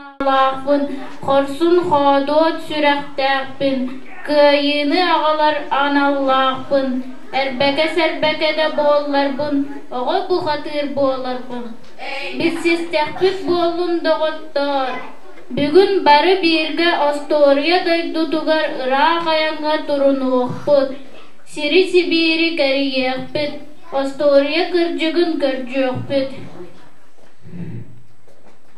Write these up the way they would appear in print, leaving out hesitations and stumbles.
Санаалаахпын, хорсун-хоодуот сүрэхтээхпин, кыайыыны аҕалар аналлаахпын, эрбэкэ-сэрбэкэ да буолларбын, оҕо бухатыыр буоларбын. Билсистэхпит буоллун, доҕоттоор! Бүгүн бары бииргэ остуоруйа дойдутугар ыраах айаҥҥа турунуохпут, сири-сибиири кэрийиэхпит, остуоруйа кырдьыгын көрдүөхпүт.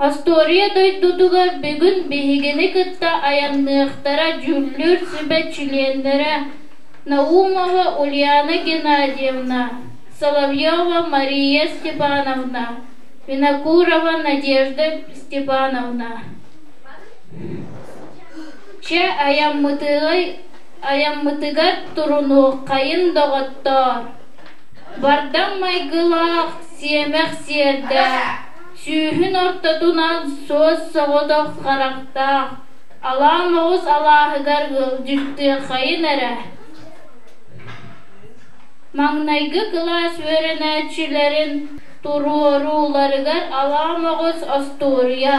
Остуоруйа дойдутугар бүгүн биһигини кытта айанныахтара дьүүллүүр сүбэ чилиэннэрэ Наумова Ульяна Геннадьевна, Соловьева Мария Степановна, Винокурова Надежда Степановна. Чэ, айаммытыгар турунуоххайын, доҕоттоор! Бардам майгылаах, сиэмэх сиэрдээх, сүүһүн ортотунан суос-соҕотох харахтаах, алаа моҕус алааһыгар ыалдьыттыаххайын эрэ. Маҥнайгы кылаас үөрэнээччилэрин туруорууларыгар алаа моҕус остуоруйа.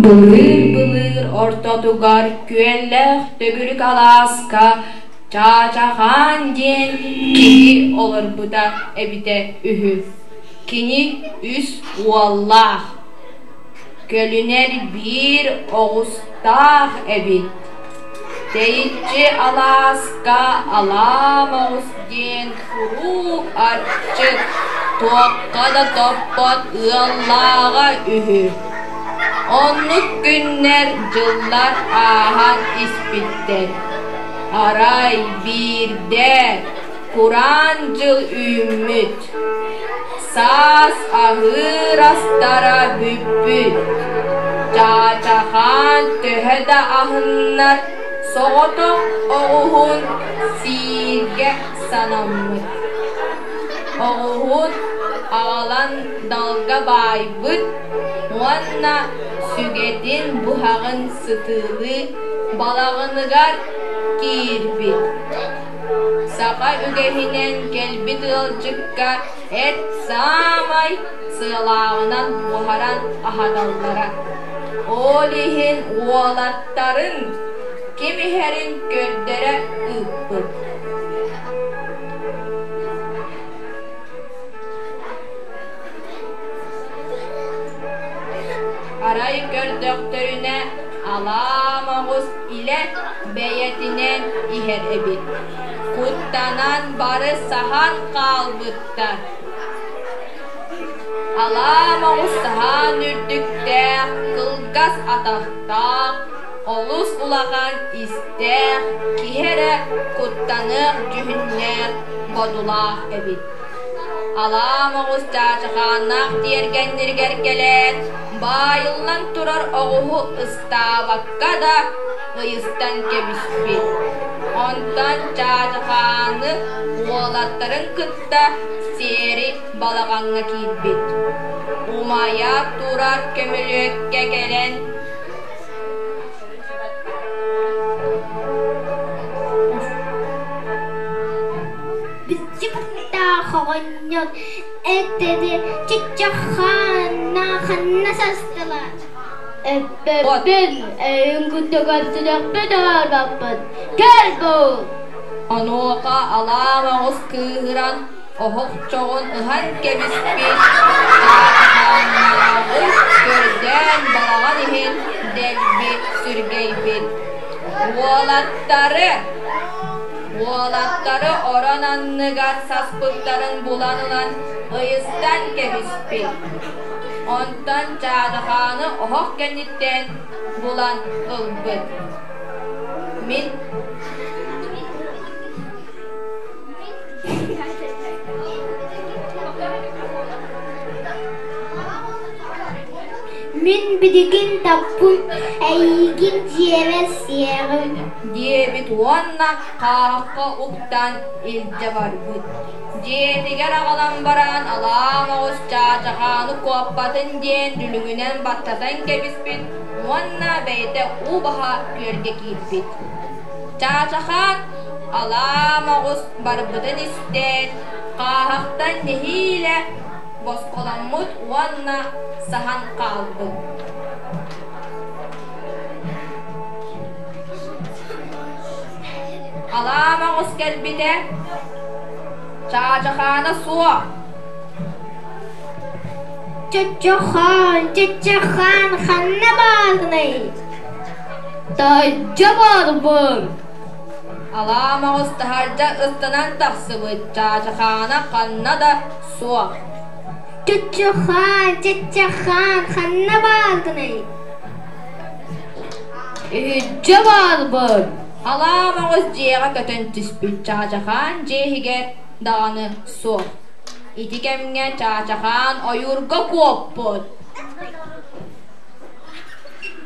Былыыр-былыыр ортотугар күөллээх төгүрүк алааска Чаачахаан диэн киһи олорбута эбитэ үһү. Кини үс уоллаах, көлүнэр биир оҕустаах эбит. Тэйиччи алааска Алаа Моҕус диэн куруук аччык, туохха да топпот ыаллааҕа үһү. Оннук күннэр, дьыллар ааһан испиттэр. Арай биирдэ кураан дьыл үүммүт. Саас аһыыр астара бүппүт. Чаачахаан төһө да аһыннар, соҕотох оҕуһун сииргэ санаммыт. Оҕуһун аҕалан далга баайбыт уонна сүгэтин быһаҕын сытыылыы балаҕаныгар киирбит. Саха үгэһинэн кэлбит ыалдьыкка эт саамай сыалааҕынан буһаран аһаталлара. Ол иһин уолаттарын ким иһэрин көрдөрө ыыппыт. Арай көрдөхтөрүнэ алаа моҕус илэ бэйэтинэн иһэр эбит. Куттанан бары саһан хаалбыттар. Алаа моҕус саһаан үрдүктээх, кылгас атахтаах, олус улахан истээх, киһи эрэ куттаныах дьүһүннээх, бодулаах эбит. Алаа моҕус чаачахааннаах тиэргэннэригэр кэлээт, баайыллан турар оҕуһу ыстаабакка да ыйыстан кэбиспит. Онтон Чаачахааны уолаттарын кытта сиэри балаҕаҥҥа киирбит. Умайа турар көмүлүөккэ кэлэн Бүччү оҕонньор эттэри чыччаххаанна ханна састылар? Эппэппин, эйин куттугар сүрэхпит аарбаппын, кэл бул! Онуоха алаа моҕус кыыһыран оһох чоҕун ыһан кэбиспит, чаачахааннааҕы көрдөөн балаҕан иһин дэлби сүргэйбит. Уолаттары Уолаттары орон анныгар саспыттарын булан ылан ыйыстан кэбиспит. Онтон Чаадахааны оһох кэнниттэн булан ылбыт. Мин Мин билигин таппын, эйигин дьиэбэр сиэҕим диэбит уонна хааһахха уктан илдьэ барбыт. Дьиэтигэр аҕалан баран алаа моҕус чаачахааны куоппатын диэн дүлүҥүнэн баттатан кэбиспит уонна бэйэтэ уу баһа күөлгэ киирбит. Чаачахаан Алаа моҕус барбытын истээт, хааһахтан нэһиилэ босхоломмут уонна саһан хаалбыт. Алаа моҕус кэлбитэ, Чаачахаана суох. Чаччахаан, чаччахаан, ханна бааргыный? Таһырдьа баарбын. Алаа моҕус таһырдьа ыстанан тахсыбыт, Чаачахаана ханна да суох. Чаччахаан, чаччахаан, ханна бааргыный? Иһирдьэ баарбын. Алаа моҕус дьиэҕэ көтөн түспүт, Чаачахаан дьиэ иһигэр даҕаны суох. Ити кэмҥэ Чаачахаан ойуурга куоппут.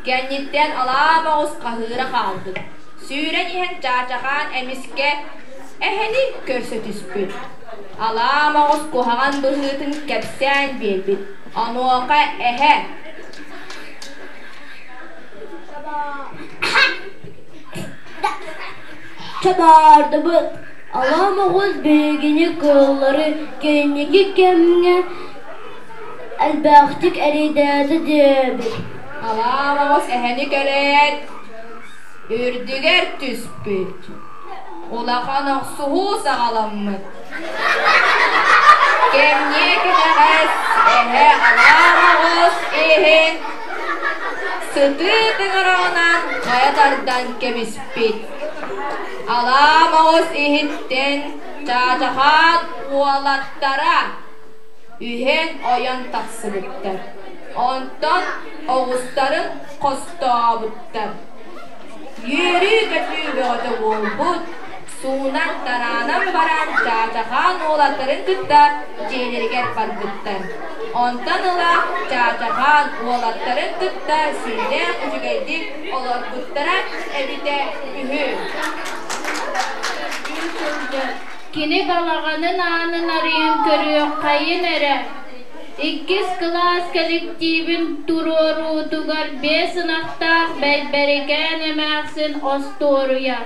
Кэнниттэн алаа моҕус хаһыыра хаалбыт. Сүүрэн иһэн Чаачахаан эмискэ эһэни көрсө түспүт. Алаа моҕус куһаҕан быһыытын кэпсээн биэрбит. Онуоха эһэ Чабаардыбыт, алаа моҕус биһигини кыыллары кэнники кэмҥэ элбэхтик эрэйдээтэ диэбит. Алаа моҕус эһэни көрөөт, үрдүгэр түспүт. Улахан охсуһуу саҕаламмыт. Кэмниэ кэнэҕэс эһэ алаа моҕус иһин сытыы тыҥыраҕынан хайа тардан кэбиспит. Алаа моҕус иһиттэн Чаачахаан уолаттара үһүөн ойон тахсыбыттар. Онтон оҕустарын хостообуттар. Үөрүү-көтүү бөҕөтө буолбут, суунан-тараанан баран Чаачахаан уолаттарын кытта дьиэлэригэр барбыттар. Онтон ыла Чаачахаан уолаттарын кытта сүрдээх үчүгэйдик олорбуттара эбитэ үһү. Кини балаҕанын аанын арыйан көрүөххэйин эрэ. Иккис кылаас кэлэктиибин туруоруутугар биэс ынахтаах Бэйбэрикээн эмээхсин остуоруйа.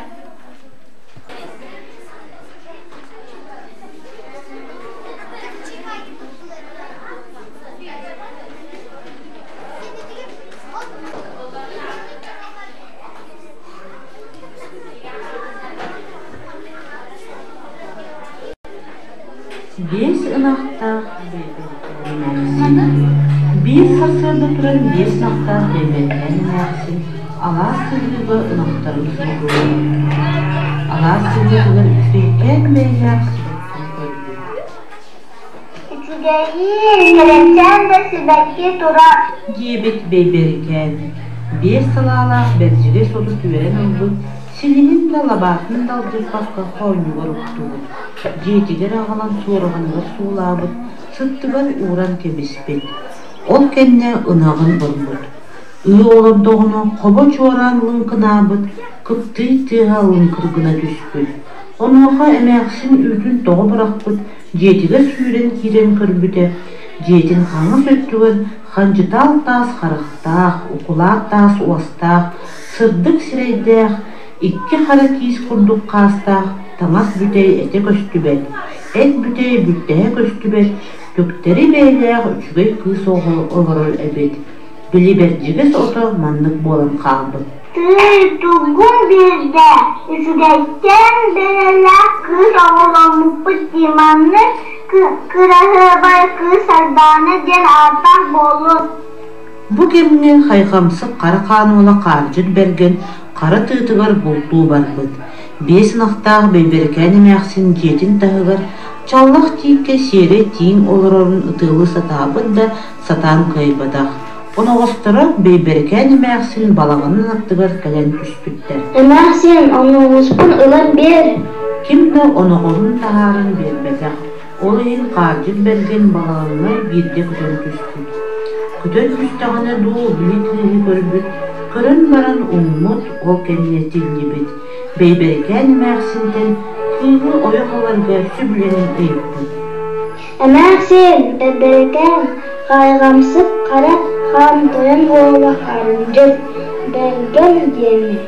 Биэс ынахтаах Бэйбэрикээн эмээхсин. Биир сарсыарда туран биэс ынахтаах Бэйбэрикээн эмээхсин алаас сыһыыга ынахтарын сылгылыыр. Алаас сыһыытыгар үчүгэйкээн бэйэлээх сибэккини көрбүт. Үчүгэйиин, кэрэчээн да сибэкки турар Диэбит Бэйбэрикээн. Биэс салаалаах бэрдьигэс оту түөрэн ылбыт, силиһин да лабаатын да алдьаппакка хоонньугар уктубут. Дьиэтигэр аҕалан суорҕаныгар суулаабыт, сыттыгар ууран кэбиспит. Ол кэннэ ынаҕын ылбыт. Ыы олордоҕуна хобо чуораан лыҥкынаабыт, кыптыый тыаһа лыҥкыр гына түспүт. Онуоха эмээхсин үүтүн тоҕо бырахпыт, дьиэтигэр сүүрэн киирэн көрбүтэ, дьиэтин хаҥас өттүгэр хандьытаал таас харахтаах, укулаах таас уостаах, сырдык сирэйдээх, икки хара киис курдук хаастаах таҥас бүтэй этэ көстүбэт, эт бүтэй бүттэһэ көстүбэт, түктэри бэйэлээх үчүгэй кыыс оҕо олорор эбит. Били бэрдьигэс ото маннык буолан хаалбыт. Тыый, тугун биэрдэ, үчүгэйтэн бэйэлээх кыыс оҕоломмуппут дии маннык кыраһыабай кыыс Сардаана диэн ааттаах буоллун. Бу кэмҥэ хайҕамсык хара хаан уола Хаардьыт Бэргэн хара тыатыгар бултуу барбыт. Биэс ынахтаах Бэйбэрикээн эмээхсин дьиэтин таһыгар чаллах тииккэ сиэрэй тииҥ олорорун ытыалыы сатаабыт да сатаан кыайбатах. Оноҕосторо Бэйбэрикээн эмээхсин балаҕанын аттыгар кэлэн түспүттэр. Эмээхсин, оноҕоспун ылан биэр. Ким да оноҕоһун таһааран биэрбэтэх. Ол иһин Хаардьыт Бэргэн балаҕаҥҥа биирдэ көтөн түспүт. Көтөн түстэҕинэ дуу, били кыыһы көрбүт, көрөн баран уҥмут, ол кэннэ тиллибит. Бэйбэрикээн эмээхсинтэн кыыһы ойох ыларга сөбүлэнэн ыйыппыт. Эмээхсин, Бэйбэрикээн, хайҕамсык хара хаан тойон уола Хаардьыт Бэргэн диэммин,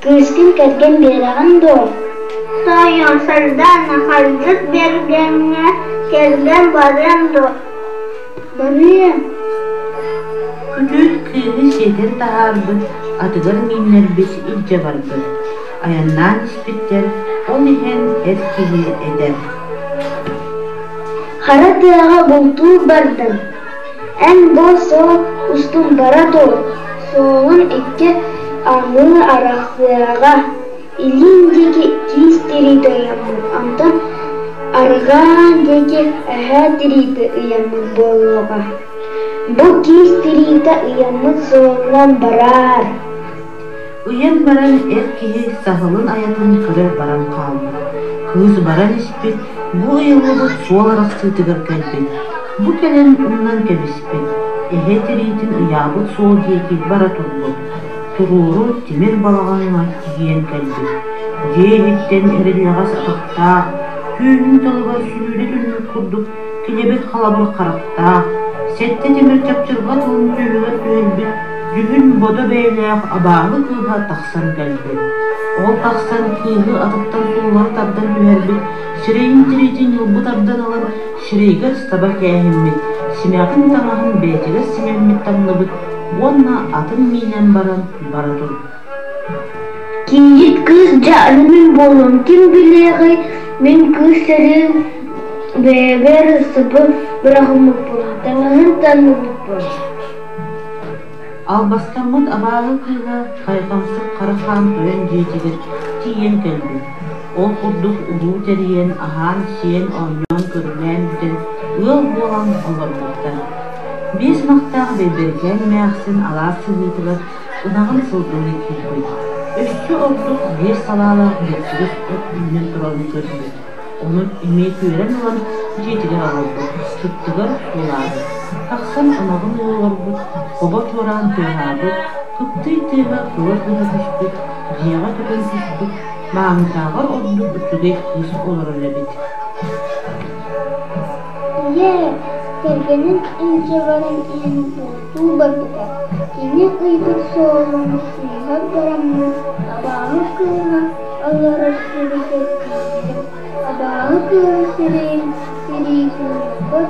кыыскын кэргэн биэрэҕин дуо? Тойон Сардаана Хардьык Бэргэҥҥэ кэргэн барыам дуо? Барыам. Күтүөт кыыһы сиэтэн таһаарбыт, атыгар мииннэрбит, илдьэ барбыт. Айаннаан испиттэр, ол иһэн эр киһи этэр: Хара тыаҕа бултуу бардым. Эн бу суол устун бара тур, суолун икки аҥыы арахсыаҕа. Илин диэки киис тириитэ ыйаммыт, онтон арҕаа диэки эһээ тириитэ ыйаммыт буолуоҕа. Бу киис тириитэ ыйаммыт суолунан бараар. Ыйан баран эр киһи саһылын айатын көрө баран хаалбыт. Кыыс баран испит, бу ыйыллыбыт суол арахсыытыгар кэлбит. Бу кэлэн умнан кэбиспит, эһэ тириитин ыйаабыт суол диэки бара турбут. Туруору тимир балаҕаҥҥа тиийэн кэлбит. Дьиэ иһиттэн эриллэҕэс атахтаах, түүнүн тылыгар сүлүүдэ түннүк курдук килэбит халабыр харахтаах, сэттэ тимир чапчырҕа тылын түөһүгэр түһэрбит дьүһүн-бодо бэйэлээх абааһы кыыһа тахсан кэлбит. Ол тахсан кыыһы атыттан суллары тардан түһэрбит, сирэйин тириитин ньылбы тардан ылан сирэйигэр саба кээһиммит, симэҕин таҥаһын бэйэтигэр симэммит таҥныбыт уонна атын миинэн баран бара турбут. Кийиит кыыс дьэ аны мин буолуом, ким билиэҕий, мин кыыс сэрии бэйэбэр сыбы быраҕыммыппын, таҥаһын таҥныбыппын. Албастаммыт абааһы кыыһа хайҕамсык хара хаан тойон дьиэтигэр тиийэн кэлбит. Ол курдук уруу тэрийэн, аһаан-сиэн, оонньоон-көрүлээн бүтэн, ыал буолан олорбуттар. Биэс ынахтаах Бэйбэрикээн эмээхсин алаас сыһыытыгар ынаҕын сылгылыы киирбит. Өссө ордук биэс салаалаах бэрчигис от үүнэн турарын көрбүт. Ону эмиэ түөрэн ылан дьиэтигэр аҕалбыт, сыттыгар суулаабыт. Тахсан ынаҕын уолларбыт, хобо чуораан тыаһаабыт, кыптый тыаһа кылар гына түспүт, дьиэҕэ көтөн түспүт, мааҥытааҕар ордук үчүгэй кыыс олорор эбит. Ийээ, кэргэнин илдьэ баран иһэн бултуу барбыта. Кини ыйбыт суолун сыыһа бараммын абааһы кыыһа олорор сиригэр тиийдим. Абааһы кыыһа сирэйин тириитин ньылбы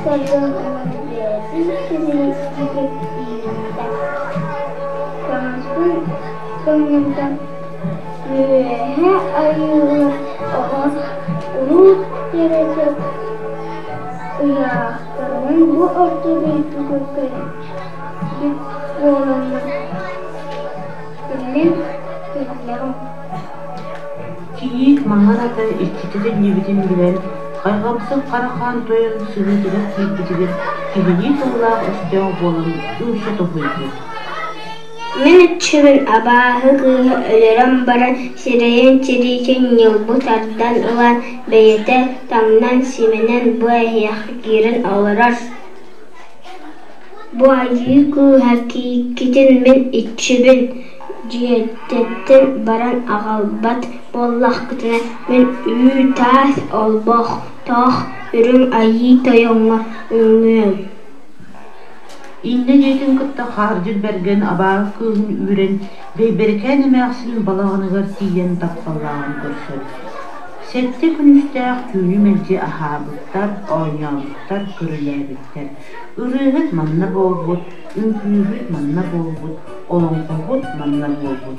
тардан ылан бэйэтин сирэйигэр иилиммитэ. Таҥаспын таҥнарда Үөһэ айыылар оҕо уруу тэрэтэ ыйаахтарынан бу орто дойдуга кэлбит буоламмын тиллэн кэллэҕим. Кийиит маҥан ата иччитэ төннүбүтүн билэн, хайҕамсык хара хаан тойон сыһыытыгар киирбитигэр киһилии тыллаах өстөөх буолан үҥсэ тоһуйбут. Мин иччибин абааһы кыыһы өлөрөн баран сирэйин тириитин ньылбы тардан ылан бэйэтэ таҥнан-симэнэн бу эһиэхэ киирэн олорор. Бу айыы кыыһа кииккитин мин иччибин дьиэтиттэн баран аҕалбат буоллаххытына мин үү-таас олбохтоох үрүҥ айыы тойоҥҥо үҥүөм. Иннэ диэтин кытта Хаардьыт Бэргэн абааһы кыыһын үүрэн Бэйбэрикээн эмээхсин балаҕаныгар тиийэн тапталлааҕын көрсөр. Сэттэ күнүстээх түүнү мэлдьи аһаабыттар, оонньообуттар, көрүлээбиттэр. Ырыаһыт манна буолбут, үҥкүүһүт манна буолбут, олоҥхоһут манна буолбут.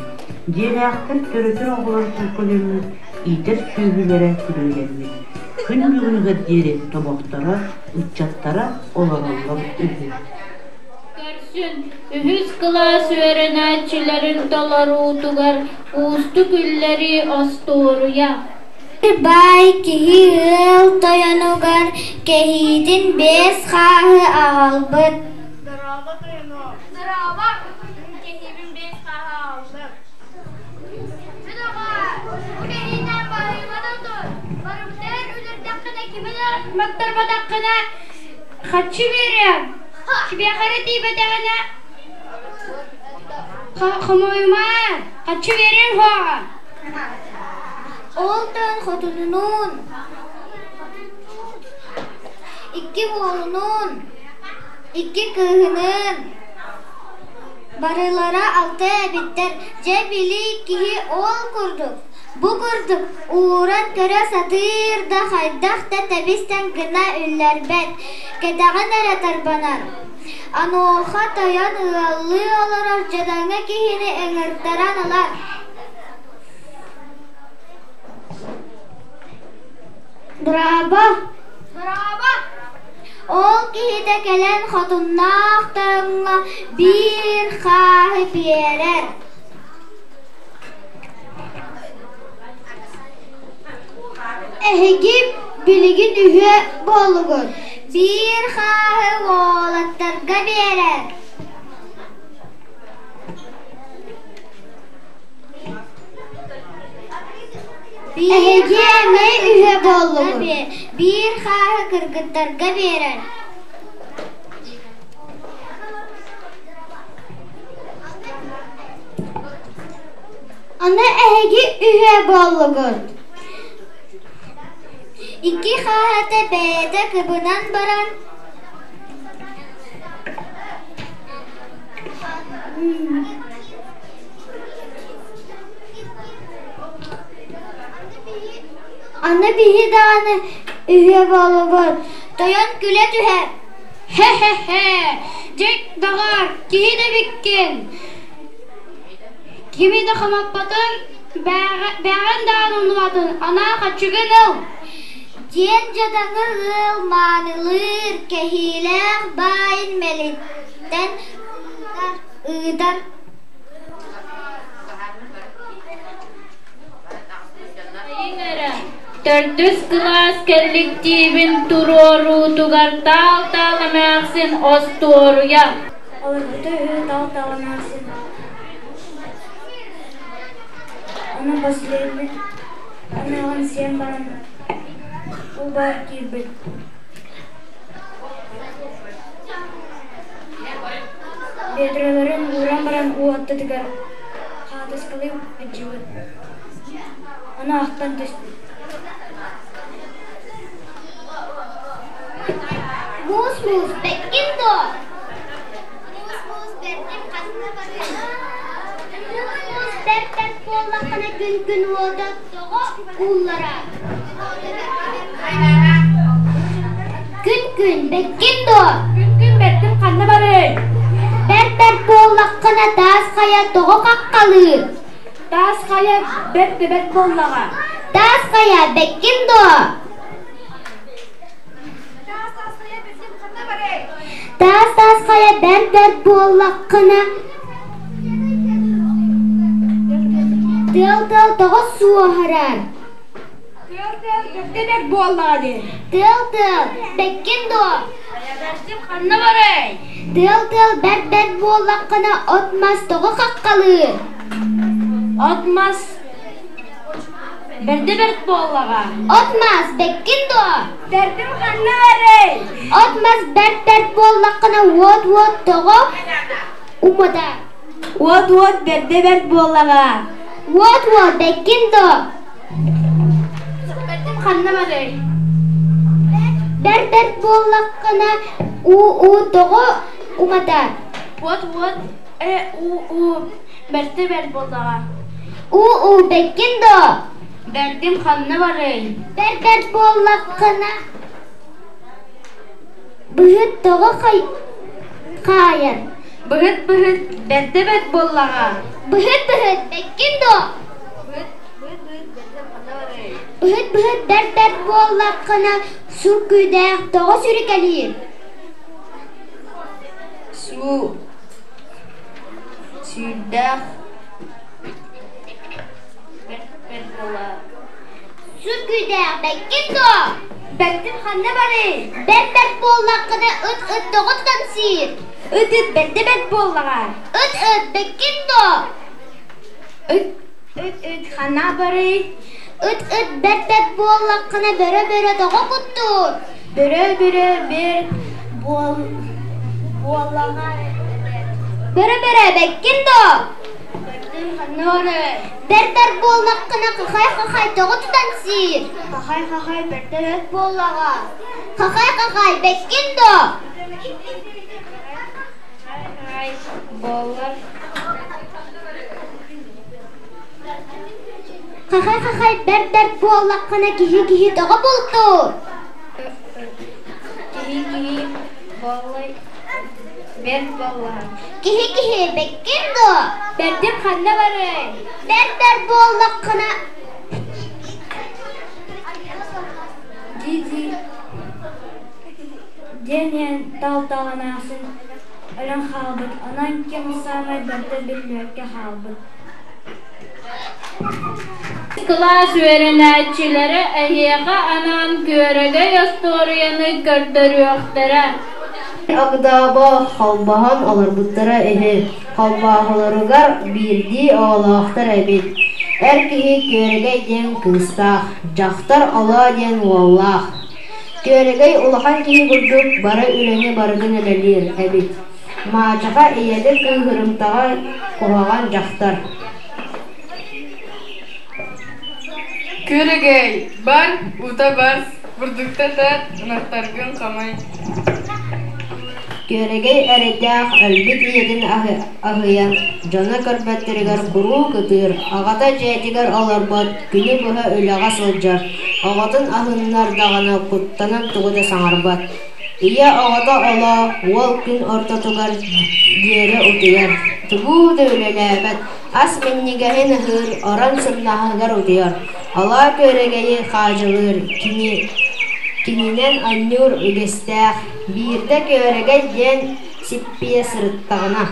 Дьиэлээхтэр төрөтөр оҕолор төлкөлөммүт, иитэр сүөһүлэрэ күрүөлэммит. Күн бүгүнүгэр диэри тобохторо, ыччаттара олороллор үһү. Көрсүн, үһүс кылаас үөрэнээччилэрин толоруутугар уустук үллэрии остуоруйа. Баай киһи ыал тойонугар кэһиитин биэс хааһы аҕалбыт. Дорообо тойонуом. Дорообо. Кэһиибин биэс хааһы аҕаллым. Маттарбатаххына хаччы биэриэм. Кимиэхэ эрэ тиийбэтэҕинэ хомуйума, хаччы биэриэҥ суоҕа. Ол тойон хотунунуун, икки уолунуун, икки кыыһыныын Барылара алта эбиттэр, дьэ били киһи ол курдук. Бу курдук ууран көрө сатыыр да хайдах да тэбис-тэҥ гына үллэрбэт, кэтэҕин эрэ тарбанар. Онуоха тойон ыаллыы олорор дьадаҥы киһини ыҥыртаран ылар. Браво! Браво! Ол киһитэ кэлэн хотуннаах тойоҥҥо биир хааһы биэрэр. Эһиги билигин үһүө буоллугут. Биир хааһы уолаттарга биэрэр. Эһиги эмиэ үһүө буоллугут. Биир хааһы кыргыттарга биэрэр. Аны эһиги үһүө буоллугут. Икки хааһата бэйэтэ кыбынан баран Аны биһи даҕаны үһүө буоллубут. Тойон күлэ түһэр. Хе-хе-хе! Дьик, доҕор, киһи да эбиккин! Кими да хомоппотун, бэҕэҕин даҕаны умнубатын, анаа хаччыгын ыл! Диэн дьадаҥы ыал маанылыыр, кэһиилээх баайын мэлиттэн ыытар. Төрдүс кылаас кэлликтиибин туруоруутугар таал-таал эмээхсин остуоруйа. Олорбута үһү таал-таал эмээхсин. Ону последний ымыаҕын сиэн баран уулбар киирбит. Биэдэрэлэрин ууран баран уу аттытыгар хаатыскалыы илдьибит. Ону ахтан түспүт. Муус-муус бэккин дуо? Муус-муус бэртин ханна барыай? Муус-муус бэрт-бэрт буоллаххына күн-күн уота тоҕо ууллара? Күн-күн бэккин дуо? Күн-күн бэртин ханна барыай? Бэрт-бэрт буоллаххына таас хайа тоҕо хаххалыыр? Таас хайа бэрт да бэрт буоллаҕа. Таас хайа бэккин дуо? Таас таас хайа бэрт бэрт буоллаххына тыал тыал тоҕо суоһарар? Тыал тыал бэрдэ бэрт буоллаҕа дии. Тыал тыал бэккин дуо? Бэртим ханна барай? Тыал тыал бэрт бэрт буоллаххына от-мас тоҕо хаххалыыр? От-мас бэрдэ бэрт буоллаҕа. От-мас бэккин дуо? Бэрдим ханна барай? От-мас бэрт бэрт буоллаххына уот-уот тоҕо уматар? Уот-уот бэрдэ бэрт буоллаҕа. Уот-уот бэккин дуо? Бэрдим ханна барай? Бэрт бэрт буоллаххына уу-уу тоҕо уматар? Уот-уот э уу-уу бэртэ бэрт буоллаҕа. Уу-уу бэккин дуо? Бэрдим ханна барай? Бэрт бэрт буоллаххына быһыт тоҕо хаайар? Быһыт быһыт бэрдэ бэрт буоллаҕа. Быһыт быһыт бэккин дуо? Быһыт быһыт бэрт бэрт буоллаххына сур күүдээх тоҕо сүрүкэлиир? Суу сүүрдээх бэрт бэрт буолаа. Сур күүдээх бэккин дуо? Бэртим ханна барый? Бэрт бэрт буоллаххына ыт ыт тоҕо тутан сиир? Ыт ыт бэрдэ бэрт буоллаҕа. Ыт ыт бэккин дуо? Ыт ыт ыт ханна барый? Ыт ыт бэрт бэрт буоллаххына бөрө бөрө тоҕо куттуур? Бөрө бөрө бэрт буол буоллаҕа. Бөрө бөрө бэккин дуо? Бэрдим ханна барый? Бэрт бэрт буоллаххына хахай хахай тоҕо тутан сиир? Хахай хахай бэрдэ бэрт буоллаҕа. Хахай хахай бэккин дуо? Хахай буоллар. Хахай-хахай бэрт-бэрт буоллаххына киһи-киһи тоҕо бултуур? Киһи-киһи буоллай бэрт буоллаҕа. Киһи-киһи бэккин дуо? Бэрдим ханна барыай? Бэрт-бэрт буоллаххына Дии-дии диэн иһэн таал-таал эмээхсин өлөн хаалбыт, онон ким саамай бэрдэ биллибэккэ хаалбыт. Кылаас үөрэнээччилэрэ эһиэхэ анаан күөрэгэй остуоруйаны көрдөрүөхтэрэ. Огдообо холбоһон олорбуттара үһү, холбооһуларыгар биирдии оҕолоохтор эбит. Эр киһи Күөрэгэй диэн кыыстаах, дьахтар Олоо диэн уоллаах. Күөрэгэй улахан киһи курдук бары үлэни барытын үлэлиир эбит. Маачаха ийэтэ кыыһырымтаҕа куһаҕан дьахтар. Күөрэгэй, бар, уута бас, бурдукта тат, ынахтаргын хамай. Күөрэгэй эрэйдээх өлбүт ийэтин аһыйан, дьоно көрбөттөрүгэр куруук ытыыр, аҕата дьиэтигэр олорбот, күнү быһа үлэҕэ сылдьар, оҕотун аһыннар даҕаны куттанан тугу да саҥарбат. Ийэ оҕото олоо, уол күн ортотугар диэри утуйар, тугу да үлэлээбэт, ас минньигэһин аһыыр, орон сымнаһыгар утуйар. Алаа күөрэгэйи хаадьылыыр, кини кининэн анньыыр үгэстээх, биирдэ күөрэгэй диэн сиппийэ сырыттаҕына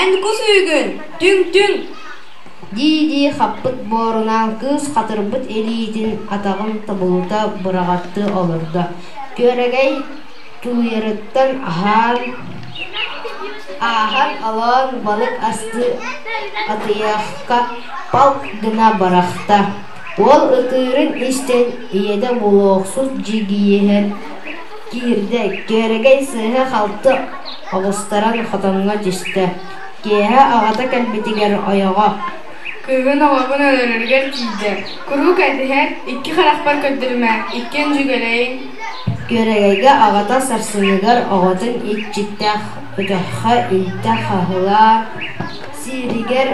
Эн кус үүгүн, түҥ-түҥ дии-дии хаппыт буорунан кыыс хатырбыт илиитин атаҕын тобулута быраҕаттыы олордо. Күөрэгэй тулуйарыттан аһаан, ааһан олоон балык астыы атыйахха палк гына бырахта. Уол ытыырын истэн ийэтэ буолуохсут дьигиһэн киирдэ, Күөрэгэй сыыһа-халты оҕустаран хотоҥҥо түстэ. Киэһэ аҕата кэлбитигэр ойоҕо Кыыһын оҕобун өлөрөрүгэр тиийдэ. Куруук этиһэр, икки харахпар көрдөрүмэ, иккиэн дьүгэлэйиҥ. Күөрэгэйгэ аҕата сарсыныгар оҕотун иччитэх өтөххө илтэ хаһылаан сииригэр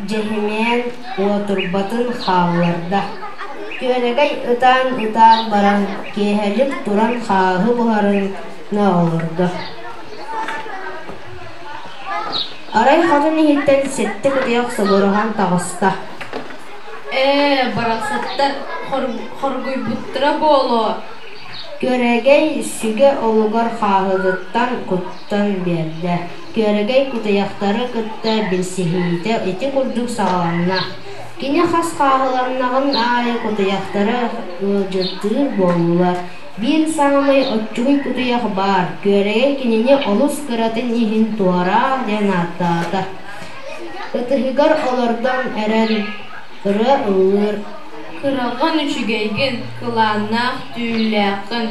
дьэһимиэн уотурбатын хаалларда. Күөрэгэй ытаан-ытаан баран киэһэлик туран хааһы буһарына олордо. Арай хотон иһиттэн сэттэ кутуйах собуруһан таҕыста. Ээ, барахсаттар хоргуйбуттара буолуо. Күөрэгэй сүгэ олугар хааһытыттан куттан биэрдэ. Күөрэгэй кутуйахтары кытта билсиһиитэ ити курдук саҕаланна. Кини хас хааһыланнаҕын аайы кутуйахтара ыалдьыттыыр буоллулар. Биир саамай оччугуй кутуйах баар, Күөрэгэй кинини олус кыратын иһин туораах диэн ааттаата. Ытыһыгар олордон эрэн ырыа ыллыыр. Кыраҕын үчүгэйгин, кылааннаах түүллээххин.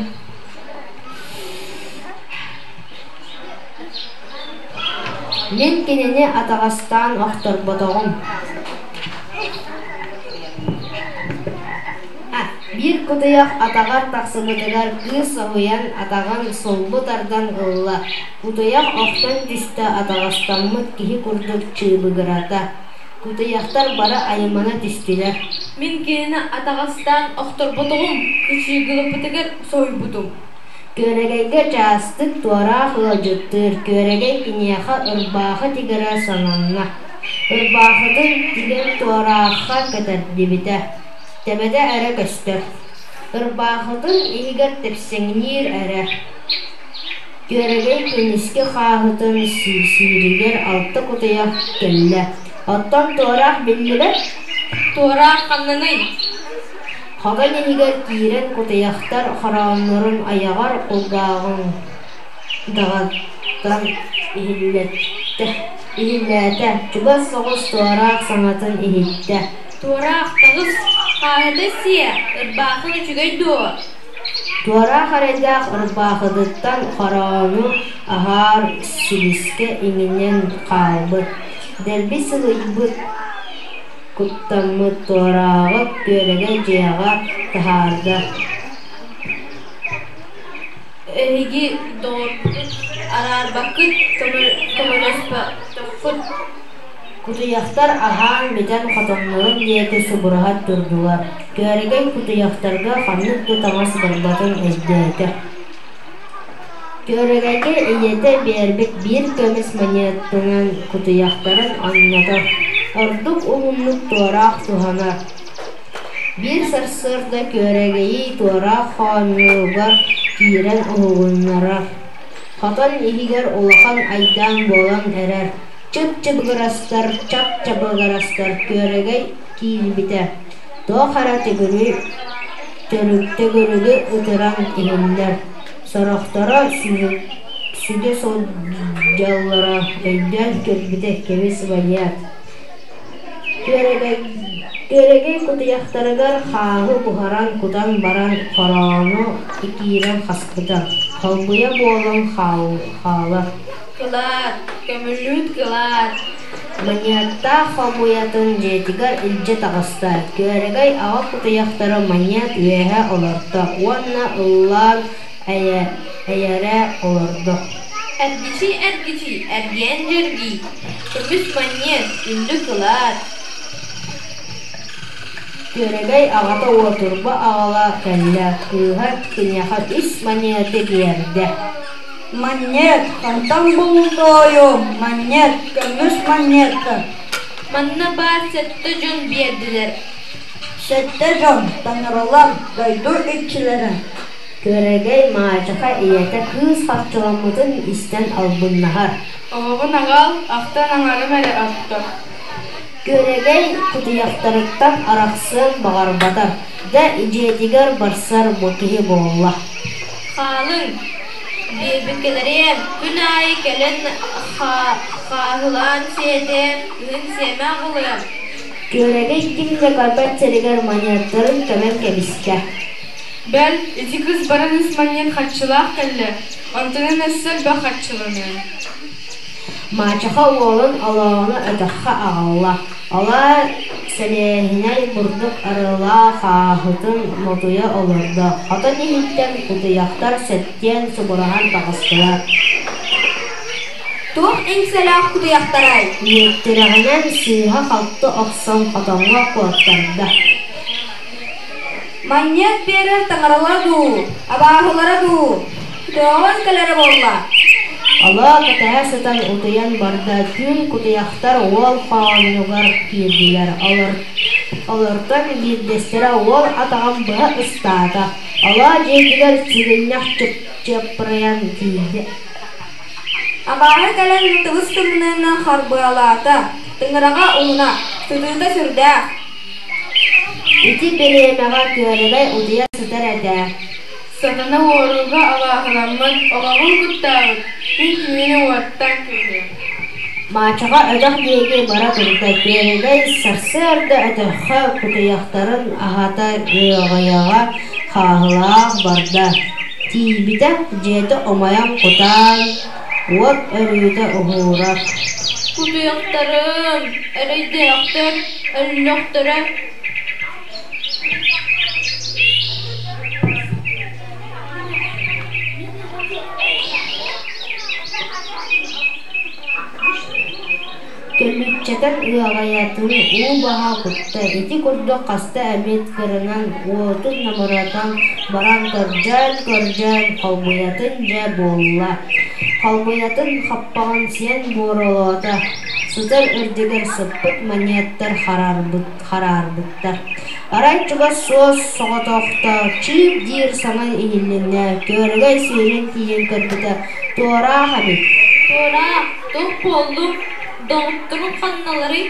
Мин кинини атаҕастаан охторботоҕум. Биир кутуйах атаҕар тахсыбытыгар кыыс соһуйан атаҕын сулбу тардан ылла, кутуйах охтон түстэ атаҕастаммыт киһи курдук чыыбыгырата. Кутуйахтар бары аймана түстүлэр. Мин кинини атаҕастаан охторботоҕум, кычыгылаппытыгар соһуйбутум. Күөрэгэйгэ чаастык туораах ыалдьыттыыр, Күөрэгэй киниэхэ ырбаахы тигэрэ сананна. Ырбаахытын тигэн туораахха кэтэрдибитэ, тэбэтэ эрэ көстөр. Ырбаахытын иһигэр тэпсэҥниир эрэ. Күөрэгэй күнүскү хааһытын сииригэр алта кутуйах кэллэ, оттон туораах биллибэт. Туораах ханнаный? Хотон иһигэр киирэн кутуйахтар хорооннорун айаҕар кулгааҕын даҕаттан иһиллэттэ, иһиллээтэ, чугас соҕус туораах саҥатын иһиттэ. Туораах таҕыс, хааһыта сиэ, ырбаахын үчүгэй дуо? Туораах эрэйдээх ырбаахытыттан хороону аһаар силискэ иҥинэн хаалбыт, дэлби сылыйбыт, куттаммыт туорааҕы күөрэгэй дьиэҕэ таһаарда. Эһиги доҕорбутун араарбаккыт, көмөлөспөтөххүт. Кутуйахтар аһаан бүтэн хотоннорун диэки субуруһа турдулар. Күөрэгэй кутуйахтарга ханнык да таҥас барбатын өйдөөтө. Күөрэгэйгэ ийэтэ биэрбит биир көмүс манньыатынан кутуйахтарын анньатар, ордук уһуннук туораах туһанар. Биир сарсыарда Күөрэгэйи туораах хоонньугар киирэн уһугуннарар. Хотон иһигэр улахан айдаан буолан эрэр, чып-чыбыгырастар, чап-чабыгырастар Күөрэгэй киирбитэ, туох эрэ төгүрүгү ытыран иһиллэр, сорохторо сүгэ сылдьаллара өйдөөн көрбүтэ кэбис манньыат. Күөрэгэй кутуйахтарыгар хааһы буһаран кутан баран хороону киирэн хаспыта, холбуйа буолан хаалар. Кылаат, көмүллүүт кылаат. Манньыаттаах холбуйатын дьиэтигэр илдьэ таҕыста, Күөрэгэй аҕа кутуйахтары манньыат үөһэ олорто уонна ыллаан эйэрэ олордо. Эргичий-эргичий, эргиэн дьэргий, көмүс манньыат, күндү кылаат. Күөрэгэй аҕата уотурба аҕала кэллэ, кыыһа киниэхэ үс манньыаты биэрдэ. Манньыат, хантан бултуойум, манньыат, көмүс манньыатта. Манна баар сэттэ дьон биэрдилэр. Сэттэ дьон, таҥаралар, дойду иччилэрэ. Күөрэгэй маачаха ийэтэ кыыс харчыламмытын истэн албыннаһар. Оҕоҕун аҕал, ахтан аҥарым эрэ орто. Күөрэгэй кутуйахтарыттан арахсыан баҕарбата да дьиэтигэр барсар бу киһи буолла. Хаалыҥ, биэрбиккэлэриэм, күн аайы кэлэн хааһылаан сиэтиэм, кыһын сиэмэ аҕалыам. Күөрэгэй ким да көрбөт сиригэр манньыаттарын көмөн кэбистэ. Бэл, ити кыыс баран ис манньыат харчылаах кэллэ, онтунан өссө элбэх харчыланыа. Маачаха уолун олоону өтөххө аҕалла, Алаа сэлиэһинэй бурдук арыылаах хааһытын мотуйа олордо, хотон иһиттэн кутуйахтар сэттиэн субуруһан таҕыстылар. Туох иҥсэлээх кутуйахтарай? Иэттирэҕинэн сыыһа-халты охсон хотоҥҥо куоттарда. Манньыат биэрэр таҥаралара дуу, абааһылара дуу, көҕөн кэлэрэ буолла. Олоо кэтэһэ сытан утуйан барда, түүн кутуйахтар уол хоонньугар киирдилэр, олортон биирдэстэрэ уол атаҕын быһа ыстаата, Олоо дьиэтигэр сыгынньах чыпчыппырыйан тиийдэ. Абааһы кэлэн тыбыс тымныынан харбыалаата, тыҥыраҕа уһуна, сытыыта сүрдээх. Ити бириэмэҕэ Күөрэгэй утуйа сытар этэ. Сатана уорууга абааһыламмыт, оҕоҕун куттаабыт, мин кинини уоттан кыыһыам. Маачаҕа өтөх диэки бара турда, Күөрэгэй сарсыарда өтөххө кутуйахтарын аһата ыаҕайаҕа хааһылаах барда. Тиийбитэ, дьиэтэ умайан кутаан, уот өрүүтэ уһуурар. Кутуйахтарым, эрэйдээхтэр, өллөхтөрө. Көлүччэтэн ыаҕайатын уу баһа кутта, ити курдук хаста эмит кырынан уотун намыратан баран көрдөөн-көрдөөн холбуйатын дьэ буолла. Холбуйатын хаппаҕын сиэн буоролоото, сытар үрдүгэр сыппыт манньыаттар хараарбыттар. Арай чугас суос соҕотохто чыып диир саҥа иһилиннэ, Күөрэгэй сүүрэн тиийэн көрбүтэ, туораах эбит. Туораах, туох буоллуҥ? Доҕотторуҥ ханналарый?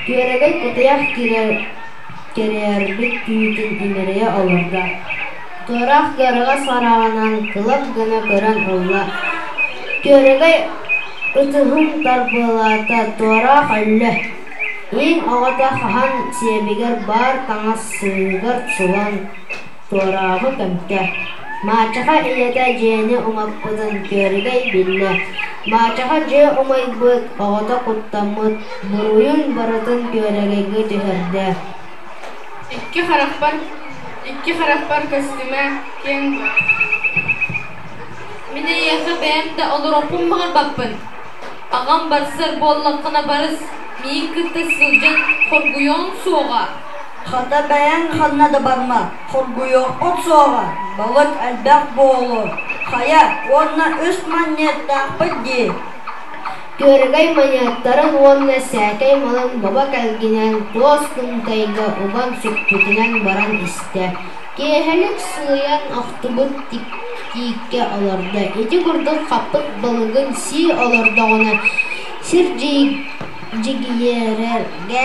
Күөрэгэй кутуйах кирээрбит түүтүн имэрийэ олордо. Туораах кыараҕас хараҕынан кылап гына көрөн ылла. Күөрэгэй ытыһын тарбыалаата, туораах өллө. Иин оҕото хаһан сиэбигэр баар таҥас сыыһыгар сулан туорааҕы көмтө. Маачаха ийэтэ дьиэни умаппытын Күөрэгэй биллэ. Маачаха дьиэ умайбыт, оҕото куттаммыт, буруйун барытын Күөрэгэйгэ түһэрдэ. Икки харахпар, икки харахпар көстүмэ, киэҥ Мин эйиэхэ бэйэм да олоруохпун баҕарбаппын. Аҕам барсар буоллаххына барыс, миигин кытта сылдьан хоргуйуоҥ суоҕа. Хата бэйэҥ ханна да барма, хоргуйуохпут суоҕа, балык элбэх буолуо. Хайа, уонна үс манньыаттаахпыт дии. Күөрэгэй манньыаттарын уонна сээкэй малын баба кэлгинэн туос кынтайга уган сүкпүтүнэн баран истэ. Киэһэлик сылыйан охтубут тииккэ олордо. Ити курдук хаппыт балыгын сии олордоҕуна сир дьигиһийэргэ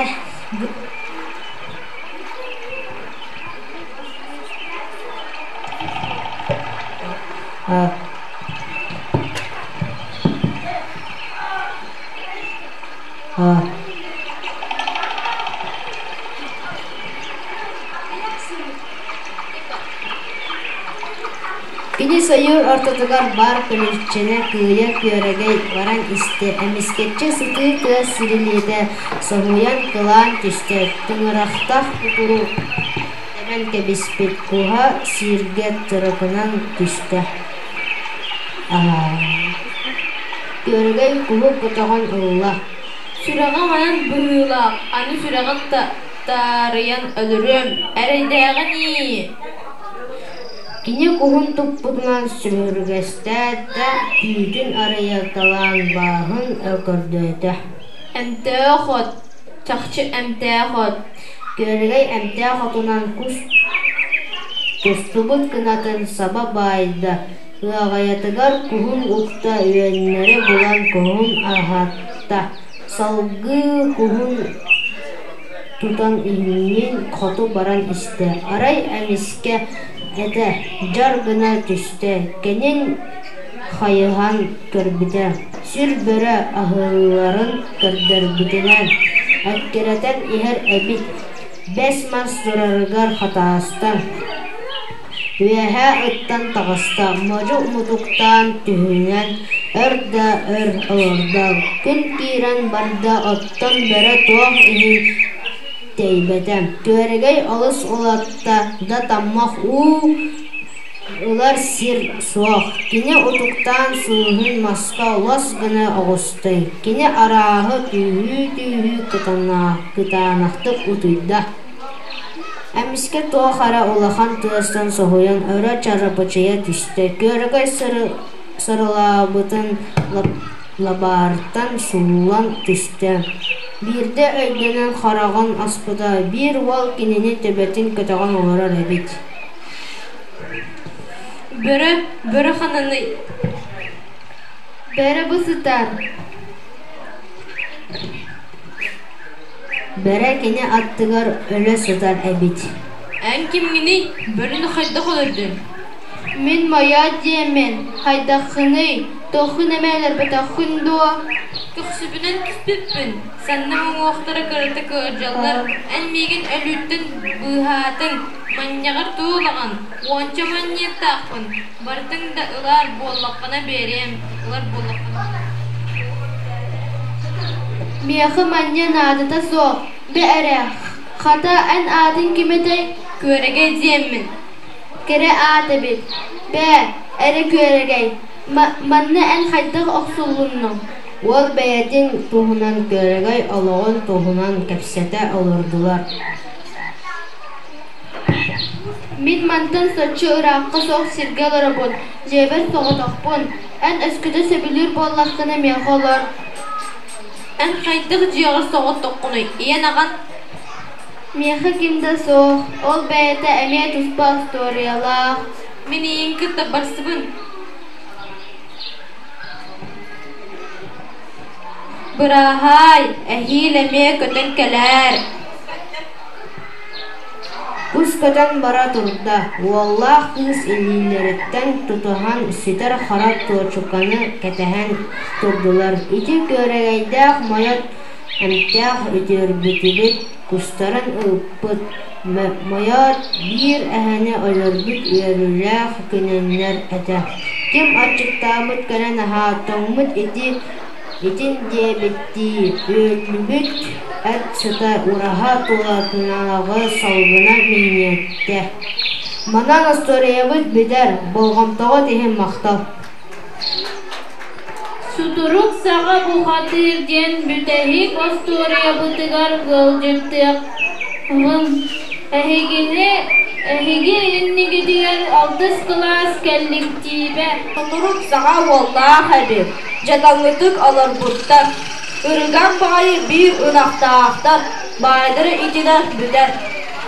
Кини сойуур ортотугар баар көлүччэни кыйа күөрэгэй баран истэ, эмискэччи сытыы тыас сирилиэтэ соһуйан кылаан түстэ, тыҥырахтаах кукуру тэбэн кэбиспит куһа сииргэ тырыкынан түстэ. Күөрэгэй куһу көтөҕөн ылла. Сүрэҕэ манан быһыылаах, аны сүрэҕин таарыйан өлөрүөм, эрэйдээҕин ии Кини куһун туппутунан сүһүргэстээт да, түүтүн арыйаталаан бааһын көрдөөтө. Эмтээх от, чахчы эмтээх от. Күөрэгэй эмтээх отунан кус тустубут кынатын саба баайда, ыаҕайатыгар куһун укта үөннэри булан куһун аһатта, салгыы куһун тутан иннин хоту баран истэ, арай эмискэ этэ дьар гына түстэ, кэннин хайыһан көрбүтэ, сүр бөрө аһыыларын көрдөрбүтүнэн эккирэтэн иһэр эбит, бэс мас турарыгар хатааста, үөһэ ыттан таҕыста, модьу мутуктаан түһүнэн өр да өр олордо, күн киирэн барда, оттон бөрө туох иһин тэйбэтэ, Күөрэгэй олус улатта да таммах уу ылар сир суох, кини утуктаан сыыһын маска лос гына оҕуста, кини арааһы түүһүү-түүһүү кытаанахтык утуйда. Эмискэ туох эрэ улахан тыастан соһуйан өрө чарапычыйа түстэ, Күөрэгэй сырылаабытын лабаартан сууллан түстэ. Биирдэ өйдөнөн хараҕын аспыта, биир уол кинини төбөтүн көтөҕөн олорор эбит. Бөрө, бөрө хананый? Бөрө бу сытар. Бөрө кини аттыгар өлө сытар эбит. Эн кимҥиний? Бөрөнү хайдах өлөрдүҥ? Мин Мойоот диэммин, хайдаххыный, туоххун эмэ өлөрбөтөххүн дуо? Көхсүбүнэн түспүппүн, санным уҥуохтара кыратык ыалдьаллар, эн миигин өлүүттэн быыһаатыҥ, манньаҕар тугу ылаҕын, уонча манньыаттаахпын, барытын да ылаар буоллаххына биэриэм, ылар буоллаххына Миэхэ манньа наадата суох, бэ эрэ, хата эн аатыҥ ким этэй? Күөрэгэй диэммин. Кэрэ аат эбит, бээ, эрэ күөрэгэй, манна эн хайдах охсуллуннуҥ? Уол бэйэтин туһунан Күөрэгэй олоҕун туһунан кэпсэтэ олордулар. Мин мантан соччо ыраахха суох сиргэ олоробун, дьиэбэр соҕотохпун, эн өскөтө сөбүлүүр буоллаххына миэхэ олор. Эн хайдах дьиэҕэр соҕотоххунуй, ийэн аҕан? Миэхэ ким да суох, ол бэйэтэ эмиэ туспа остуоруйалаах. Мин ийэҥ кытта барсыбын. Бырааһаай, эһиил эмиэ көтөн кэлээр. Кус көтөн бара турда, уоллаах кыыс илиилэриттэн тутуһан сүтэр хара туочуканы кэтэһэн турдулар. Ити күөрэгэйдээх мойот эмтээх үтүөрбүтүбүт, кустарын ыыппыт, Мойот биир эһэни өлөрбүт үөрүүлээх күнүннэр этэ. Ким аччыктаабыт кэлэн аһаа, тоҥмут ити итин диэбиттии үөллүбүт эт сыта ураһа тулатынааҕы салгына минньиэттэ. Манан остуоруйабыт бүтэр, болҕомтоҕут иһин махтал. Сутурук саҕа бухатыыр диэн бүтэһик остуоруйабытыгар ыалдьыттыаҕыҥ. Эһигини эһиги иннигитигэр алтыс кылаас кэлликтиибэ. Сутурук саҕа уоллаах эбит, дьадаҥытык олорбуттар. Ырыган баҕайы биир ынахтаахтар, баайдара итинэ бүтэр.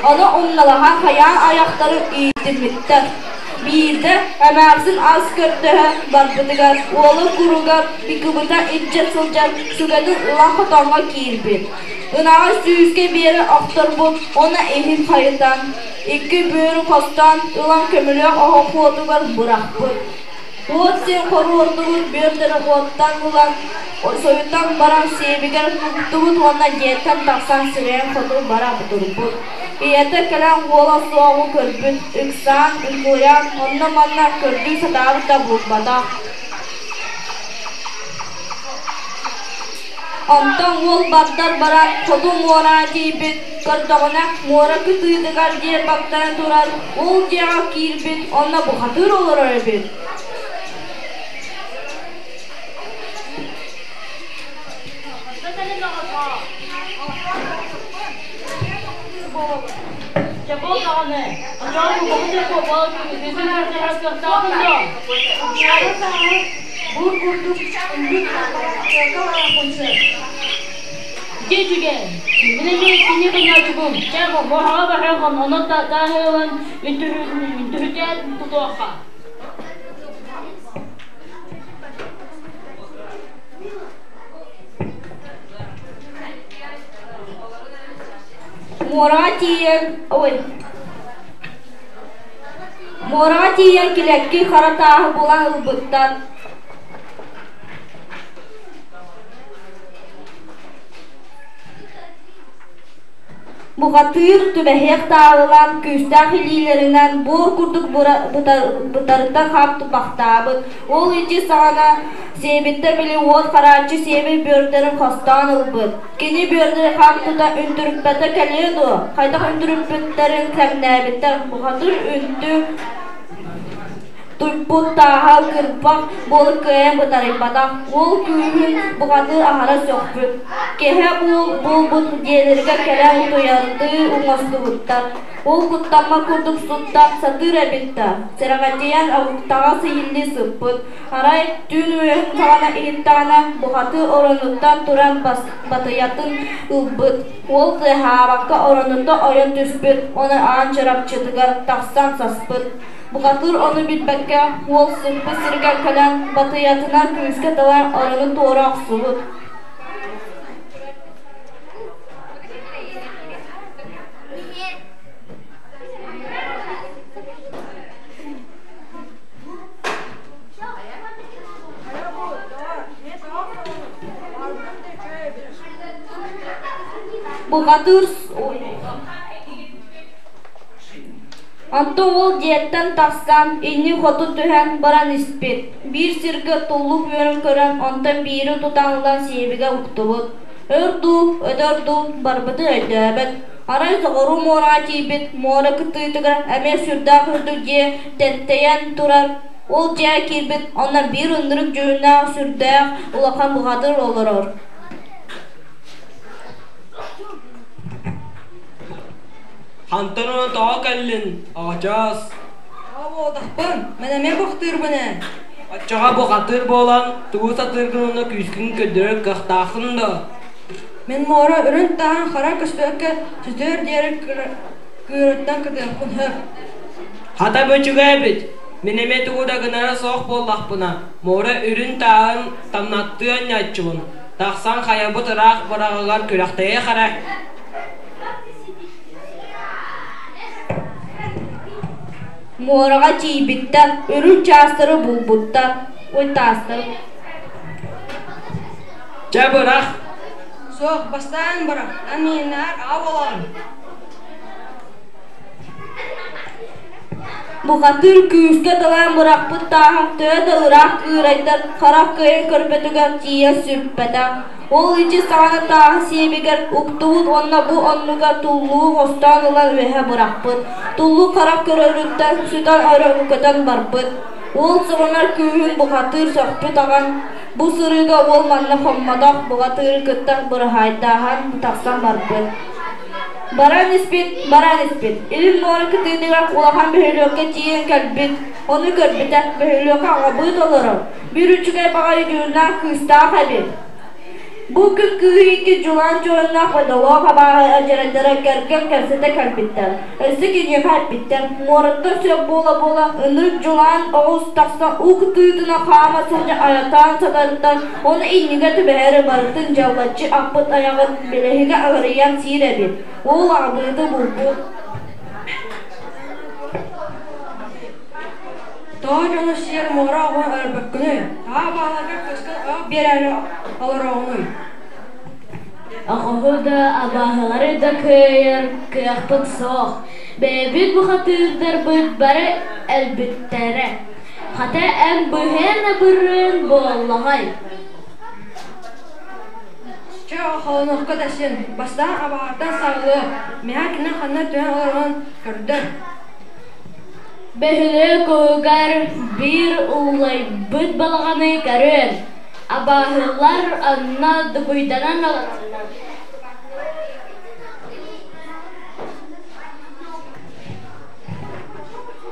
Ону умналаһан хайаан айахтары ииттиммиттэр. Биирдэ эмээхсин ас көрдөһө барбытыгар уола куругар иккыбыта илдьэ сылдьан сүгэтин ылан хотоҥҥо киирбит. Ынаҕы сүүскэ биэрэ охторбут уонна иһин хайытан, икки бүөрү хостоон ылан көмүлүөк оһох уотугар бырахпыт. Уот син хоруордубут бүөрдэри уоттан ылан, сойутан баран сиэбигэр уктубут уонна дьиэттэн тахсан сирэйин хоту бара турбут. Ийэтэ кэлэн уола суоҕу көрбүт, ыксаан, ыккыйан, онно-манна көрдүү сатаабыт да булбатах. Онтон уол бардар баран хоту муораҕа тиийбит, көрдөҕүнэ муора кытыытыгар дьиэ баттана турар, ол дьиэҕэ киирбит, онно бухатыыр олорор эбит. Бур курдук ыллык тыака баран сөп. Дьэ мин эмиэ кини гынааччыбын. Чэ, моһоҕо баһыаҕын, онон тааһыылан үнтүрүтээт тутуохха. Муораҕа тиийэн, ой, муораҕа тиийэн килэкки хара тааһы булан ылбыттар. Бухатыыр түбэһиэх таалылаан күүстээх илиилэринэн буор курдук бытарыта хам тупахтаабыт. Ол ити саҕана сиэбиттэн били уот харааччы сиэби бүөрдэрин хостоон ылбыт. Кини бүөрдэри хам тута үнтүрүппэтэ кэлиэ дуо? Хайдах үнтүрүппүттэрин кэмнээбиттэр. Бухатыыр үнтү Туппут тааһа кырбах буола кыайан бытарыйбатах, уол күүһүн бухатыыр аһара сөхпүт. Киэһэ буолбут дьиэлэригэр кэлэн утуйардыы оҥостубуттар. Ол куттаммат курдук суттаах сатыыр эбит да, сэрэхэччийэн оһуктаҕа сыйыллыы сыппыт. Арай түүн үөһүн саҕана иһиттэҕинэ, бухатыыр оронуттан туран батыйатын ылбыт. Уол тыаһаабакка оронуттан ойон түспүт уонна аан чарапчытыгар тахсан саспыт. Бухатыыр ону билбэккэ, уол сыппыт сиригэр кэлэн, батыйатынан күүскэ талан орону туора охсубут. Бухатыыр Онтон уол дьиэттэн тахсан, иннин-хоту түһэн баран испит. Биир сиргэ туллук үөрэн көрөн, онтон биири тутан ылан сиэбигэ уктубут. Өр дуу, өтөр дуу барбыты өйдөөбөт. Арай соҕуруу муораҕа тиийбит, муора кытыытыгар эмиэ сүрдээх үрдүк дьиэ тэнтэйэн турар. Ол дьиэҕэ киирбит, онно биир ынырык дьүһүннээх сүрдээх улахан бухатыыр олорор. Хантан уна тоҕо кэллин, оҕочоос? Тоҕо буолтахпын, мин эмиэ бухтыырбын ээ. Оччоҕо бухатыыр буолан, тугу сатыыргын уонна күүскүн көрдөрөр кыахтааххын дуо? Мин муора үрүн таһан хара көстүөккэ сүтүөр диэри кыырыттан кытыахпын сөп. Хата бу үчүгэй эбит. Мин эмиэ тугу да гынара суох буоллахпына, муора үрүн тааһын тамнаттыы анньааччыбын. Тахсан хайабыт ыраах быраҕыгар күрэхтэһиэх эрэ. Муораҕа тиийбиттэр, үрүҥ чаастары булбуттар, ой таастары Чэ бырах! Суох, бастаан бырах, эн мииннээр аҕа буолаҕын. Бухатыыр күүскэ талаан бырахпыт тааһын төһө да ыраах кыырайдар, харах кыайан көрбөтүгэр тиийэн сүппэтэх. Ол ити саҕана тааһы сиэбигэр уктубут уонна бу оннугар туллугу хостоон ылан үөһэ бырахпыт. Туллук харах көрөрүттэн сүтэн өрө көтөн барбыт. Уол сорунар күүһүн бухатыыр сөхпүт аҕан Бу сырыыга уол манна хоммотох, бухатыыры кытта быраһаайдааһан тахсан барбыт. Баран испит, баран испит. Илин муора кытыытыгар улахан бөһүөлэккэ тиийэн кэлбит. Ону көрбүтэ, бөһүөлэккэ аҕабыыт олорор. Биир үчүгэй баҕайы дьуоннаах кыыстаах эбит. Бу күн кыыһы икки дьулаан дьуоннаах бодолоох абааһы адьарайдара кэргэн кэпсэтэ кэлбиттэр. Өссө киниэхэ эппиттэр, муораттан сөп буола-буола ынырык дьулаан оҕус тахсан уу кытыытынан хаама сылдьан айатаан сатарыттан, ону иннигэр түбэһэри барытын дьаллаччы аппыт айаҕын бэлэһигэ аҕырыйан сиир эбит. Уол аҕабыыты булбут. Тоҕо дьону сиэр муора оҕо өлөрбөккүнүй? Таһаа бааларга кыыскын ойох биэрээри олороҕунуй? Оҕоһу да, абааһылары да кыайар кыахпыт суох. Бэйэбит бухатыырдарбыт бары өлбүттэрэ. Хата эн быһыан-абырыан буоллаҕай. Чэ, холонуохха да син. Бастаан абаһартан саҕалыа. Миэхэ кини ханна түһэн олорорун көрдөр. Бөһүөлэк уһугар биир уллайбыт балаҕаны көрүөн, абааһылар онно дугуйданан олороллор.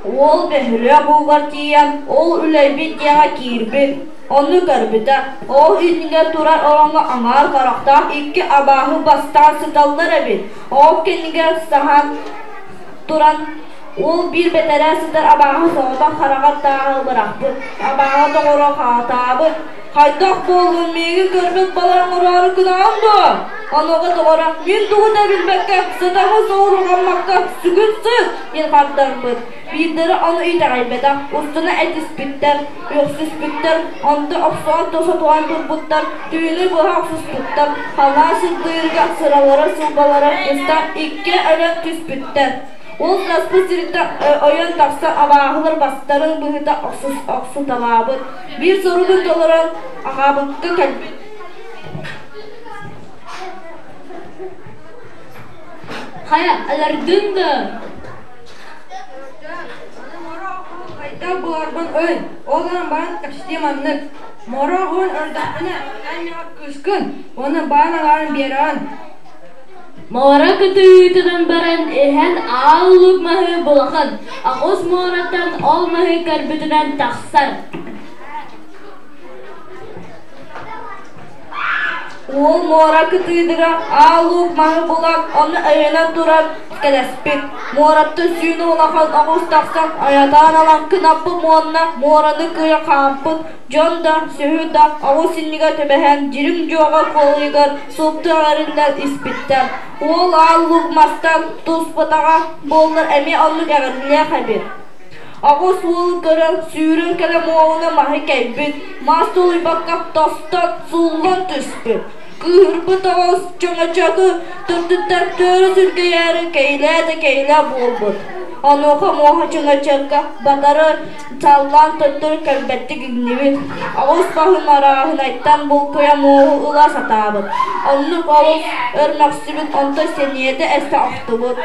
Уол бөһүөлэк уһугар тиийэн, ол үлэйбит диэҕэ киирбит. Ону көрбүтэ, ол иннигэр турар ороҥҥо аҥаар харахтаах икки абааһы бастаан сыталлар эбит. Ол кэннигэр саһан туран уол биир бэтэрээ сытар абааһы соҕотох хараҕар тааһы бырахпыт, абааһы доҕоро хаатаабыт: «Хайдах буоллун, миигин көрбүт балар оҥороору гынаҕын дуо?» Онуоха доҕоро: «Мин тугу да билбэккэ, сытаммын соҕурҕаммакка, сүгүн сыт!» диэн хардарбыт. Биирдэрэ ону итэҕэйбэтэх, устуна этиспиттэр, үөхсүспүттэр, онто охсуһан тосотуһан турбуттар, түүнү быһа охсуспуттар, халлаан сырдыырыгар сыралара-сылбалара быстан икки өлөн түспүттэр. Ол саспыт сириттэн ойон тахсан абааһылар бастарын быһыта охсуталаабыт, биир соругун толорон аҕаабыкка кэлбит. Хайа, өлөрдүҥ да? Хайдах буларбын ый, ол гынан баран кэпсэтиим маннык. Моро оҕуһун ырдахпына, эн миэхэ кыыскын уонна баан аҥаарын биэрэҕин. Муора кытыытынан баран иһэн аал луук маһы булахан, аҕыс муораттан ол маһы көрбүтүнэн тахсар. Уол муора кытыытыгар аал луук маһы булан, ону өйөнөн туран кэлэспит. Муораттан сүүнэ улахан оҕус тахсан айатаан ылан кынаппыт уонна муораны кыйа хаампыт дьон да, сүһү да оҕус иннигэр түбэһэн дьириҥ дьуоҕа куолуйугар супту эҕэриллэн испиттэр. Уол аал луук мастан туспатаҕа буоллар эмиэ оннук эҕэриллиэх эбит. Оҕус уолу көрөн, сүүрэн кэлэн муоһуна маһы кэйбит, мас тулуйбакка тостон, сууллан түспүт. Кыыһырбыт оҕус чөҥөчөкү төрдүттэн төөрө сүргэйээри кэйилээ да кэйилээ буолбут. Онуоха муоһа чөҥөчөккө батары саллаан төттөрү кэлбэттик иҥнибит. Оҕус баһын арааһынайтан булкуйа муоһу ыла сатаабыт. Оннук оҕус өр мөхсүбүт, онто сэниэтэ эстэ охтубут.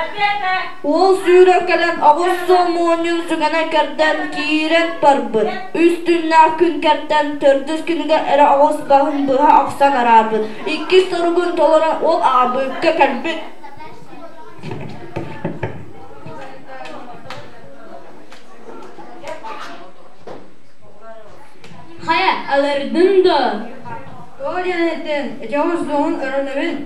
Уол сүүрэн кэлэн оҕус суол муонньун сүгэнэ кэрдэн киирэн барбыт. Үс түннээх күн кэрдэн төрдүс күнүгэр эрэ оҕус баһын быһа охсон араарбыт. Иккис соругун толорон уол аҕабыыкка кэлбит. Хайа, алырдың да? Тоҕо диэн эттин, ити оҕус дуоһун өрөнөбүн.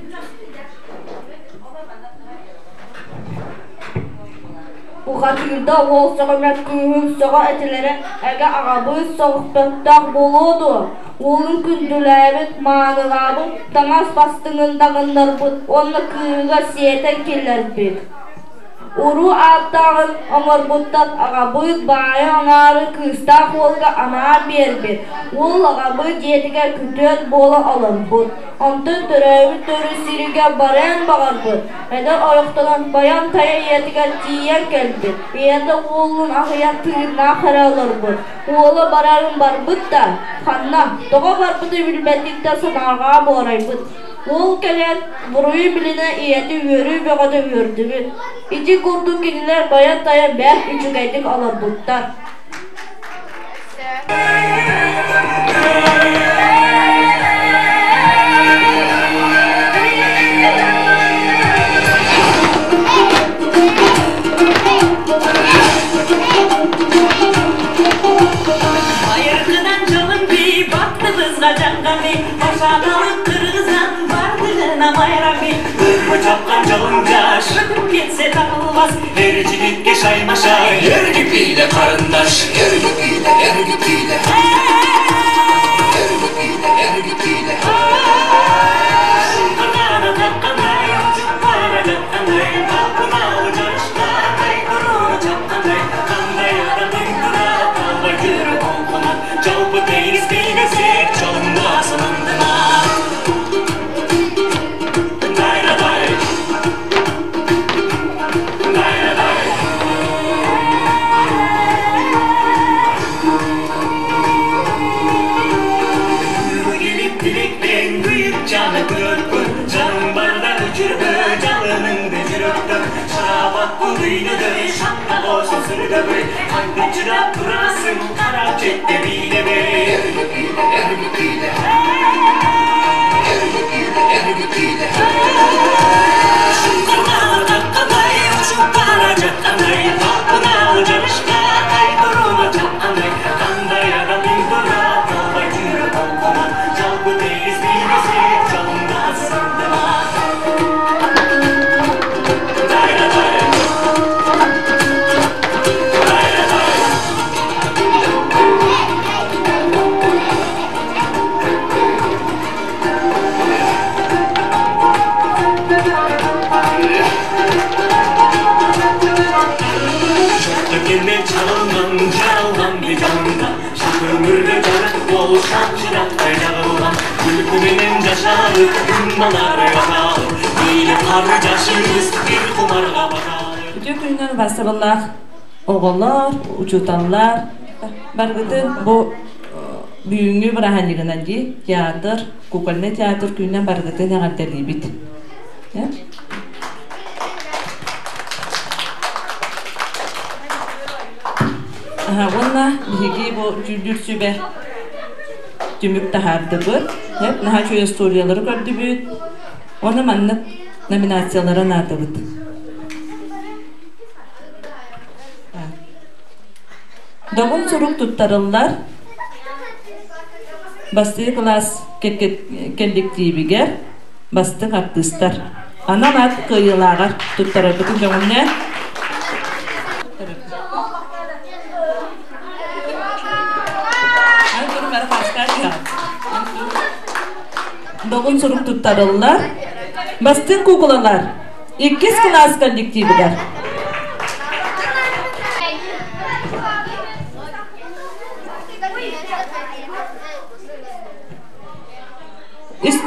Бухатыырда уол сөҕүмэр кыыһын сөҕө этилэрэ эгэ аҕабыыт соҕохтоттоох буолуо дуо, уолун күндүлээбит, маанылаабыт, таҥас бастыҥын даҕыннарбыт уонна кыыһыгар сиэтэн киллэрбит. Уруу ааттааҕын оҥорбуттан аҕабыыт баайа аҥаарын кыыстаах уолга анаан биэрбит. Уол аҕабыыт дьиэтигэр күтүөт буола олорбут. Онтон төрөөбүт төрүт сиригэр барыан баҕарбыт. Эдэр ойохтонон Байан-Тайа ийэтигэр тиийэн кэлбит. Ийэтэ уолун аһыйан тыыннаах эрэ олорбут. Уола барарын барбыт да, ханна, тоҕо барбытын билбэтиттэн санааҕа буорайбыт. Уол кэлэн, буруйу билинэ ийэтэ үөрүү бөҕөтө үөрдүбүт. Ити курдук кинилэр байан-тайа бэрт үчүгэйдик олорбуттар. Байырқыдан жылын би, бақтымызға жанған би, Башағалық қырғыздан бардығына майран би. Үрпі чапқан жылынға өтіп кетсе табылмас, Ер жігітке шайма-шай, Ергіп биле қарындаш, ергіп биле, ергіп биле. Ергіп биле, ергіп биле. Шыңқырғаны таққандай, ұшып бара жатқандай, Талпыналы жарышқандай, тұруны чапқандай, Қандай адамның тұрады, талмай жүріп толқынады, Жалпы тегіс билесек, жалындасын ындына. Дайрадай, дайрадай. Күйгү келип тилектен күйүп жанып өткөн, Жаның барда өчүрбө жалыныңды жүрөктөн. Шабак дүйнөдөй шакка кошо сүрдөбөй, Кантип чыдап турасың, карап четте бийлебей. Ергіп биле, ергіп биле. Ергіп биле, ергіп биле. Шыңқырғаны таққандай, ұшып бара жатқандай, Талпыналы жарышқандай, туруна чапқандай, Қандай адамның тұрады, талмай жүріп толқынады, Жалпы тегіс билесек, жалындасын ындыма. Дайрадай, дайрадай. Шоқты келме чалынған, жаралған би жанында, Шат өмірге жарық бол, шамшырақтай жағылған, Күлкіменен жашалып, күн балары аталып, Мейлі қар жашыбыз, бир кумарга баталы. Үтө күнүнөн басыбыллах оҕолор, учуталлар, баргытын бу бүгүнгү быраханнигынан ди театр, кукольный театр күнүнөн баргытын эҕэрдэлиибит. Уонна биһиги бу дьүүллүүр сүбэ түмүк таһаардыбыт. Наһаа үчүгэй историялары көрдүбүт. Уонна маннык номинациялара наатыбыт. Добун сурук туттарыллар. Бастыы класс коллективигер бастык артистар. Анал ат кыйылагар туттарарбытын көңүлнэ. Добун сурук туттарыллар. Бастын кукулалар. Иккис класс коллективигер.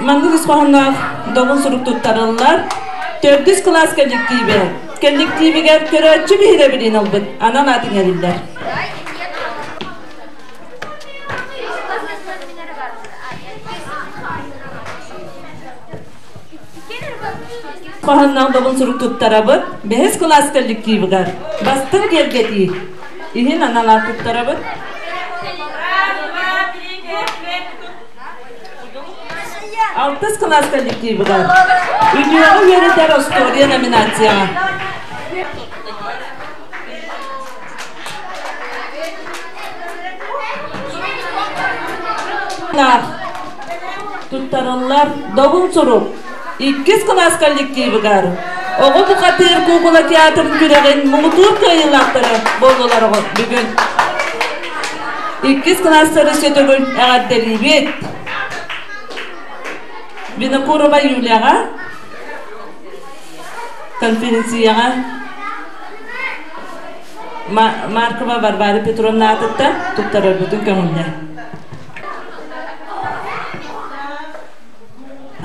Маннык ис хоһонноох добун сурук туттарыллар. Төрдүс класс коллективе. Коллективигер көрөөччү биһирэбилин ылбыт. Анан атын эриллер. Хоһонноох добун сурук туттарабыт. Бэһис класс коллективигер. Бастын киэргэтии. Иһин анал ат туттарабыт. Алтыс класс коллективигер. Үтүөҕү үөрэтэр история номинацияҕа. Туттарыллар добун сурук. Иккис класс коллективигер. Оҕо бухатыыр кукула театрын күрэҕин муҥутуур кыайыылаахтара буоллулар бүгүн. Иккис класстары сөтөгүл эҕэрдэлиибит. Винокурова Юлияҕа конференцияҕа Маркова Варвара Петровна аатыттан туттарарбытын көҥүллэ.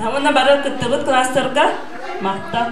Уонна бары кыттыбыт класстарга махтал.